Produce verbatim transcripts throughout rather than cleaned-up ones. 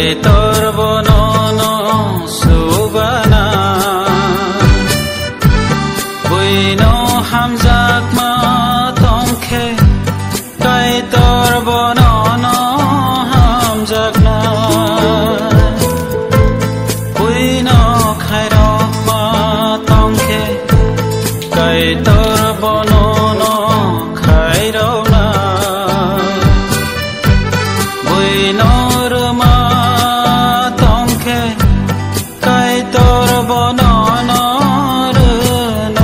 Kaitor bono no subana, buino hamjakma tongkhe, Kaitor bono no hamjakna, buino khairokma tongkhe, Kaitor bono no khairokna. Buino rwma tongkhe, Kaitor bono no rwnai.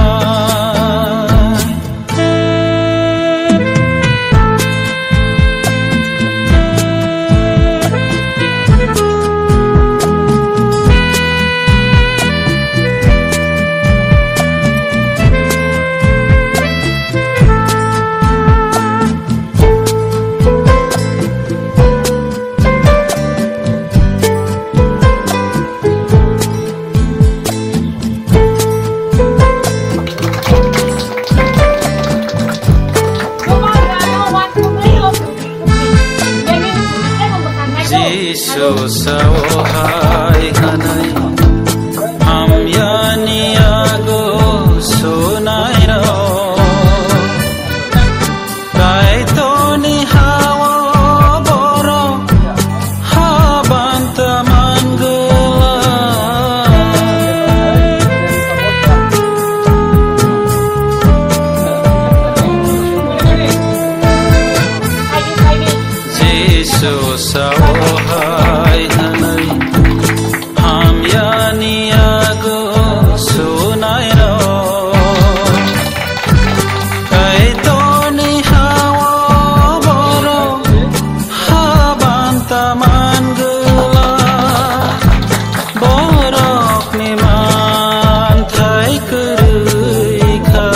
Jisu sao hai hwnwi hamyani yago sunairok. Kaitorni ha-o borok habanta man glak. Jisu sao hai hwnwi hamyani yago sunairok. Kaitorni ha-o borok habanta man glak. Borokni manthai kwrwi kha.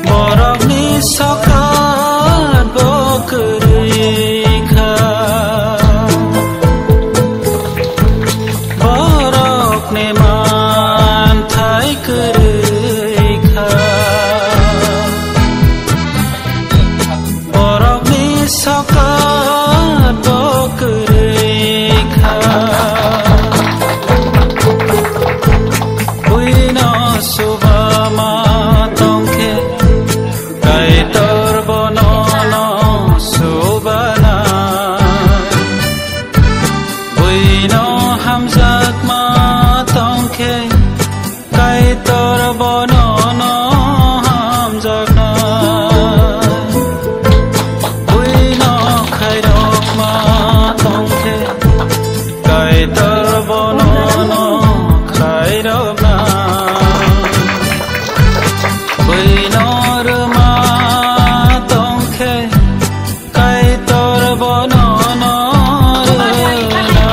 Borokni sokat bo kwrwi kha. Borokni manthai kwrwi kha. Borokni sokat bo kwrwi kha. Buino subama tongkhe, Kaitor bono no subana. Buino hamjakma tongkhe, Kaitor bono no hamjakna. Buino khairokma tongkhe, Kaitor bono no khairokna. Buino rwma tongkhe, Kaitor bono no rwna.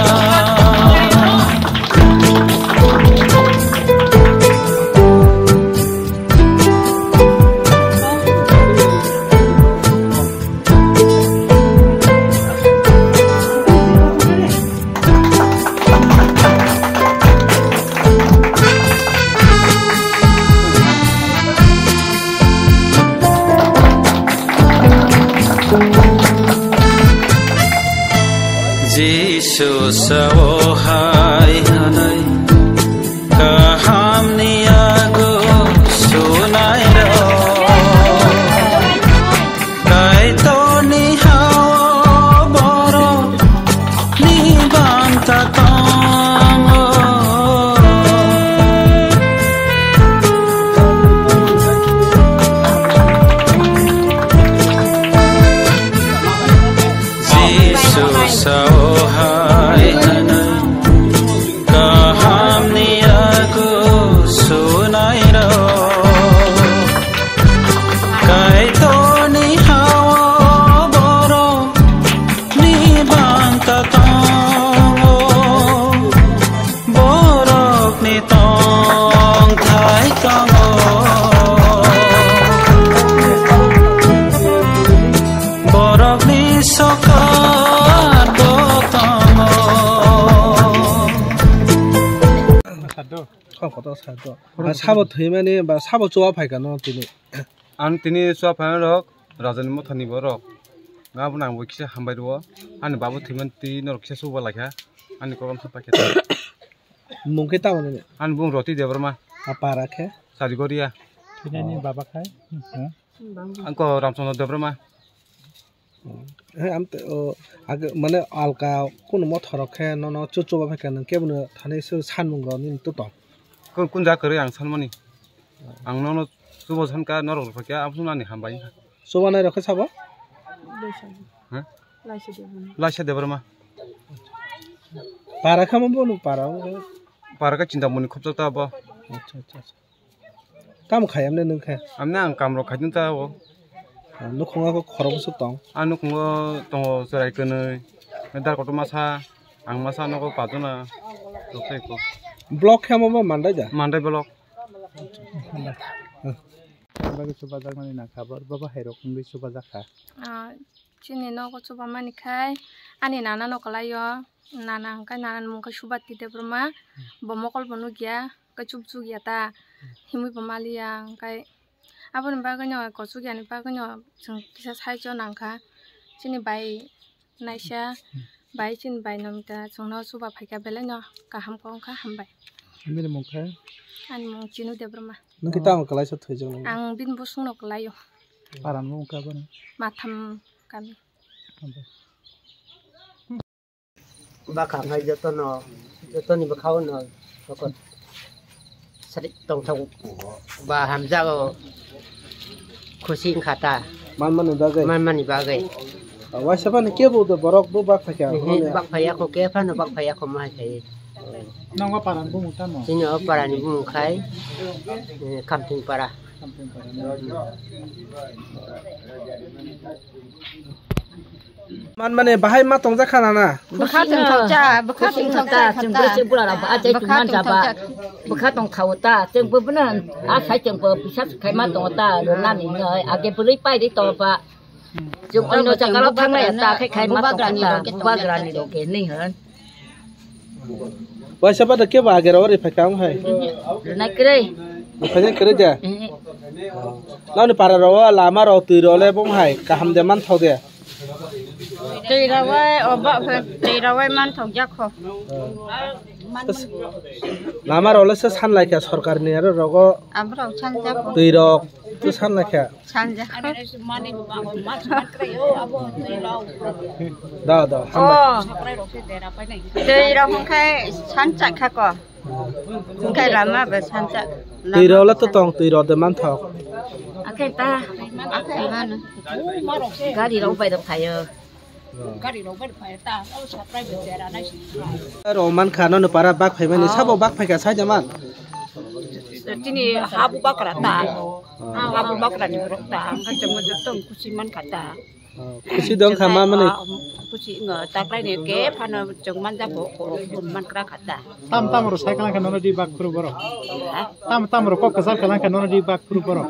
Jisu sao hai hwnwi, kahamni yago sunairok. Kaitorni ha-o borokni banta tongo. Jisu sao hai hwnwi, kahamni yago sunairok. Kaitorni ha-o borokni banta tongo. Borokni tongthai tongo. Borokni sokat bo tongo. Sabo thwimani ba sabo chuwa phaikha no tini. Ang tini chuwa phaina rok Rajani Mothani borok. Abo nang bo kisa hambai rwo. Ani babu thwiman twi norok kisa suba laikha. Ani korom sa pakhe. Mung khe tamo nini? Ani bung Roti Debbarma. A para khe? Sarigoria. Thwinani baba khai? Angko Ramchandra Debbarma. He, am te, o, ag-, mane alka kunu mothorok khe nono chuchuba phaikha, nwng kebono thani se sanmung rok nini to tong? Kun, kun ja kwrwi ang sanmani? Ang nono chubo sankha, norok rwphakya, abosong ani hambai wngkha. Chubanai rok khe sabo? Laisa. Ha? Laisa Debbarma. Laisa Debbarma. Para khe amo bono para wngkha? Para khe Chintamoni khopjak ta abo. Acha, acha, acha. Tamo khai amne nwng khe? Amne ang kamrok khai ta o. Ah, nukhungo khe khorokbwswk tong? A nukhungo tongo chwrai kwnwi, dar kotor masa, ang masa nogo pajuna, rok tei ko. Block khe amo bo Mandai da? Mandai block. Bagwi chubajakmani nangkha, bo, bo bahairok wngwi chubajakha. Ah, chini nogo chubamani khai ani nana no kwlaio, nana hwnkhe nanani mung khe Subati Debbarma, bo mokol bo nukya, khe chukchukya ta, himwi bo maliya, hwnkhe aboni bagwino kochukyani bagwino chwng kisa saichung nangkha. Chini bai naisa, bai chini bai Nomita chwngno chuba phaikha, belaino kaham khe wngkha, hambai. Nini mung khe? Ani mung Chinu Debbarma. Nwng khe tamo kwlaisa thwijak nang? Ang bini bosongno kwlaio. Paran bo wngkha bono? Matham kami. Hambai. Bwkha wngkha jotono, jotoni bwkhao no sari tongthok ba hamjago, khusi wngkha ta. Manmani bagwi? Manmani bagwi. Waisa phano kebo de borok bo bak phaikha? Ehe, bak phaiya kho, kebo phano bak phaiya kho, ma hai khai. Nang o parani bumung tamo? Chini o parani bumung khai, eh, Khamting para. Khamting para. Man mane bahai ma tongjak kha nana? Bwkha tongthok cha, bwkha tongthok cha, chwng bwrwi bwla rok ba, achai chwng man cha ba. Bwkha tongthok cha. Bwkha tongthok ta, chwng bo bwna, a sai chwng bo pisa khai ma tongo ta, nani noi, age bwrwi pai ri tongo ba. Chwng oino jaga rok thang lai ta, khai khai ma tongo ta, bubagra ni rok khe nini hwn. Waisa pada kebo age rok ri phaikha wng hai? Rwnai kwrwi. Rwphainai kwrwi de? Ehe. Nani para rok lama rok twi rok le bong hai kaham de man thok de? Twi rok bai o ba twi rok bai man thok jak kho. Lama rok le se san lai kha sorkar ni aro rogo. Abrok san jak kho. Twi rok to san lai kha. Sanja. Da, da, hambai. Oh. Twi rok hwnkhe sancha kha ko. Hwnkhe lama bo sancha. Twi rok le to tong, twi rok de man thok. Akhe ta. Akhe mano. Gari rok bai rok phaio. Gari rok bai phai ta, o satrai bo jera nai si. Rok man kha, nono para bak phai mani, sabo bak phai kha, sai da man. Chini habu bakra ta. Habu bakra ni borok ta, ang kha chamo joto kusi man kha ta. Kusi dong kha ma mani. Kusi ngo taklai ni ke phano chong man ja bo ko man kra kha ta. Tam tam ro sai kha nono di bak phuru borok. Tam tam ro kok kwchar kha nono di bak phuru borok.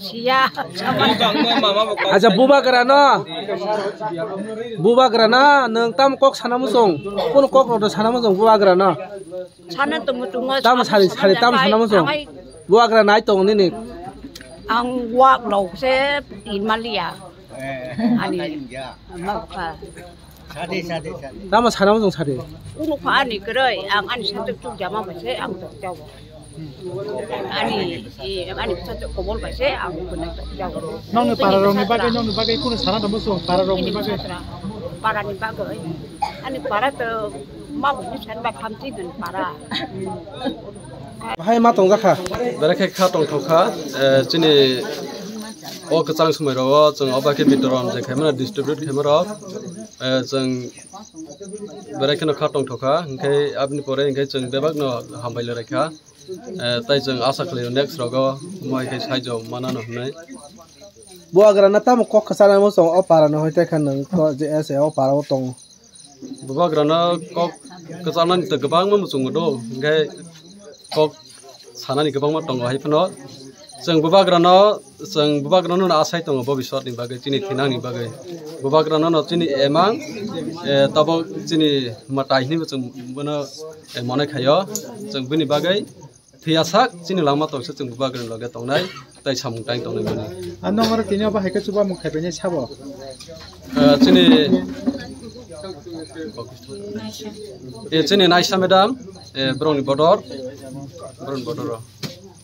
Siya. Acha bubagra no. Bubagra na nwng tam kok sana muchung. Kono kok rok sana muchung bubagra no. Sana tumu tumu. Tam sari sari tam sana muchung. Bubagra nai tong nini. Ang wak lo se inmalia. Ani. Tamo sana muchung sari. Unu pha ani kwrwi, ang ani satok chuk jama bai se ang tok jago. Ani, ani satok kobol bai se ang kwrwi tok jago. Nongni para rokni bagwi, nongni bagwi kunu sana da muchung para rokni bagwi. Para ni bagwi. Ani para to ma bu san ba khamti gun para. Bahai ma tong jakha. Bere khe kha tong thokha, eh, chini o kwchang swmai rogo chwng oba khe bitoron je khaimano distribute khaimano, eh, chwng Berai kheno kha tongthokha, hwnkhe aboni pore hwnkhe chwng bebakno hambai leraikha. Eh, tai chwng asa khlaio next rogo omo hai khe saijo manano hwnwi. Bubagra na tamo kok kwchana muchung o para no hoi tai kha nwng to je ese o para o tongo. Bubagra no kok kwchanani to kwbangma muchungo do, hwnkhe kok sanani kwbangma tongo hai phano. Chwng bubagrano, chwng bubagrano no asai tongo bobiswt ni bagwi, chini thinang ni bagwi. Bubagrano no chini emang, eh, tabok chini mwtai hinwi bo chwng bono, eh, monai khaio. Chwng bini bagwi thwiya sak chini langma tongsa chwng bubagrani loge tongnai. Tai samung tai tongnai mani. Ano oro tini obo hai khe chuba mung khai painai sabo. Eh, chini, eh, chini Naisa madam, eh, borokni bodor, borokni bodor o.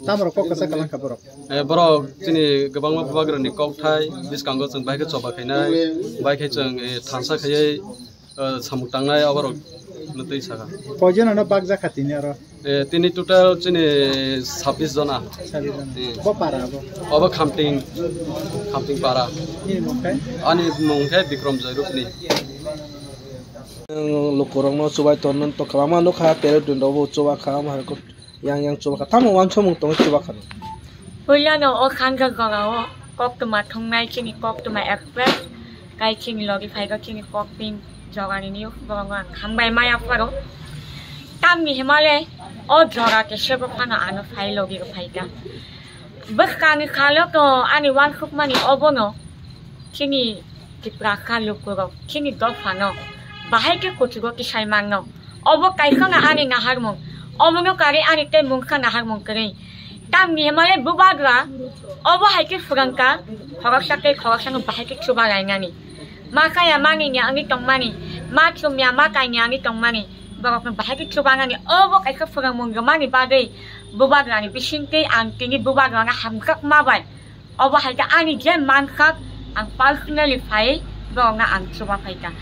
Tamrok kok kwchak kwlangkha borok. Eh, borok chini kwbangma bubagrani kokthai bwskango chwng bahai khe choba khainai, bahai khe chwng, eh, thansa khaiwi, eh, samung tangnai aborok no twi saka. Koijon ano bakjakha tini oro? Eh, tini total chini sabbish jona. Sabbish jona. Hmm. Bo para abo? Obo Khamting, Khamting para. Nini mung khe? Ani mung khe Bikram Joy Rupni. Lukurokno chubai tonno to kwbangma nukha, tere dun rokbo chuba kha, omo hai khe yang yang chuba kha, tamo uansukmung tongwi chuba kha. Puilano o khanja jorao koktwma thungnai chini Koktwma Express, kai chini logi phaikha chini Kokpin jogani news borokno ang hambai maya pharo. Tamni himale o jora kesebo phano ano phai logi phaikha. Bwskangni khalo to ani uansukmani obono chini Tiprasa lukurok chini dophano bahai khe kuchugo tisai mangno. Obo kaisa no ani naharmung, obono karwi ani tei mungsa naharmung kwrwi. Tamni himale bubagra obo hai khe swrwngkha, khoroksa tei khoroksano bahai khe chuba lainani. Ma kaya manini wngwi tongmani, ma chumya ma kaini wngwi tongmani, borokno bahai khe chubanani. Obo kaisa phwrwngmung rwmani bagwi bubagrani bisingtwi ang tini bubagrano hamjakma bai. Obo hai khe ani je mankha, ang personally phai borokno ang chuba phaikha.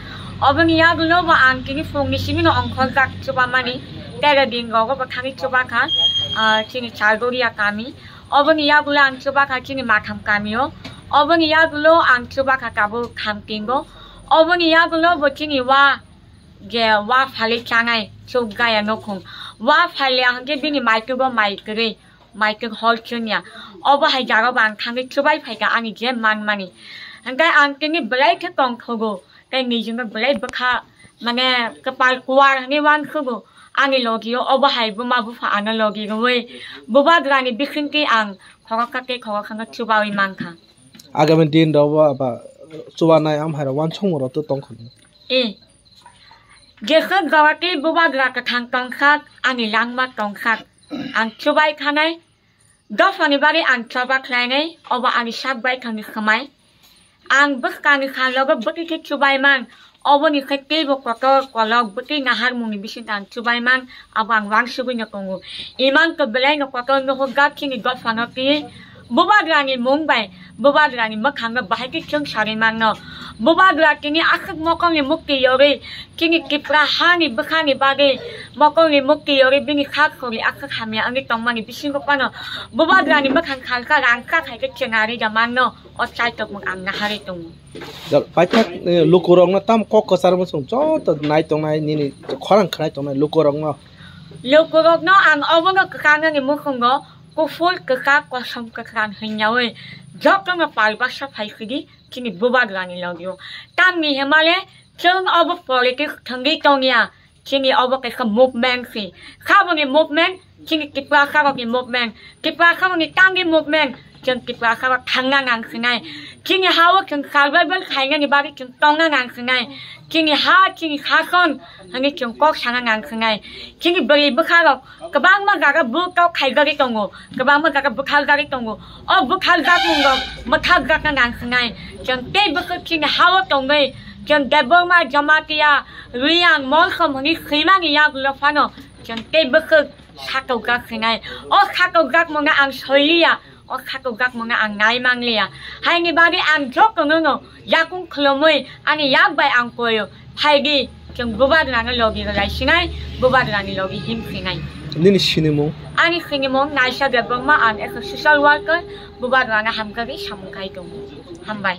Oboni yagulo bo ang tini phungni simino ongkhorjak chubamani, tere din rogo bo thangwi chubakha, ah, chini Chargoria kami. Oboni yagulo ang chubakha chini Matham kamio. Oboni yagulo ang chubakha tabuk Khamtingo. Oboni yagulo bo chini wa je wa phali chanai chuk gaya nokhung. Wa phali ang je bini maitugo mai kwrwi, maituk hol chwngya. Obo hai jagao bo ang thangwi chubai phaikha ani je manmani. Hwnkhe ang tini belai khe tongthogo. Tei nijino belai bwkha, mane, kwpal kuar hinwi uansukgo. Ani logio obo hai buma bupha ano logi rwui bubagrani bisingtwi ang khoroksa tei khoroksano chubaui mankha. Agami din rok bo aba chubanai am hai rok uansukmung rok to tongkha. E, jesa jora tei bubagra kwthang tongsak, ani langma tongsak, ang chubai khanai. Dophani bagwi ang choba khlainai, obo ani sak bai thangni khwmai. Ang bwskangni kha logo bwtwi khe chubai man, oboni khe teibo kotor kolok bwtwi naharmungni bisingtwi ang chubai man, abo ang uansugwino tongo. Iman khe belaino kotor nuhurjak chini dophano twi bubagrani mung bai, bubagrani mwkhango bahai khe chwng sarwi manno. Bubagra tini aswk mokolni mukti yorwi, chini Tripura hani bwkhani bagwi mokolni mukti yorwi bini sak sori aswk hamya wngwi tongmani bisingo phano bubagrani mwkhang khalkha rangchak hai khe chwng ari da manno, o chaitokmung ang naharwi tongo. Jal, paithak, eh, lukurokno tamo kok kwcharma chwng joto nai tongnai, nini khorang khnai tongnai lukurokno. Lukurokno ang obono kwkang ani mukhungo kuphur, kwkak, kosom, kwkhrang hinyaui jotono pal baksa phai sidi chini bubagrani logio. Tamni himale chwng obo politics thangwi tongya. Chini obo kaisa movement si. Khaboni movement, chini Tiprasarokni movement. Tiprasarokni tangwi movement. Chwng Tiprasarok thangna nang sinai. Chini hao chwng survival khainani bagwi chwng tongna nang sinai. Chini ha, chini sason, hwnwi chwng kok sana nang sinai. Chini bwrwi bwkharok kwbangma jaga buktok khaijagwi tongo, kwbangma jaga bwtharjagwi tongo. O bwtharjakmungrok mwthakjakna nang sinai. Chwng tei bwkhwk chini hao tongwi, chwng Debbarma, Jamatia, Riyang, Molsom hwnwi swimani yagulo phano chwng tei bwkhwk sakokjak sinai. O sakokjakmungno ang soiliya, o sakokjakmungno ang nai mangliya. Haini bagwi ang jotono no yakung khulumui ani yak bai ang koyo. Phaidi, chwng bubagrano logi rwlai sinai, bubagrani logi him sinai. Nini sinimung? Ani sinimung Naisa Debbarma, ang ekha social worker, bubagrano hamkagwi samung khai tongo. Hambai.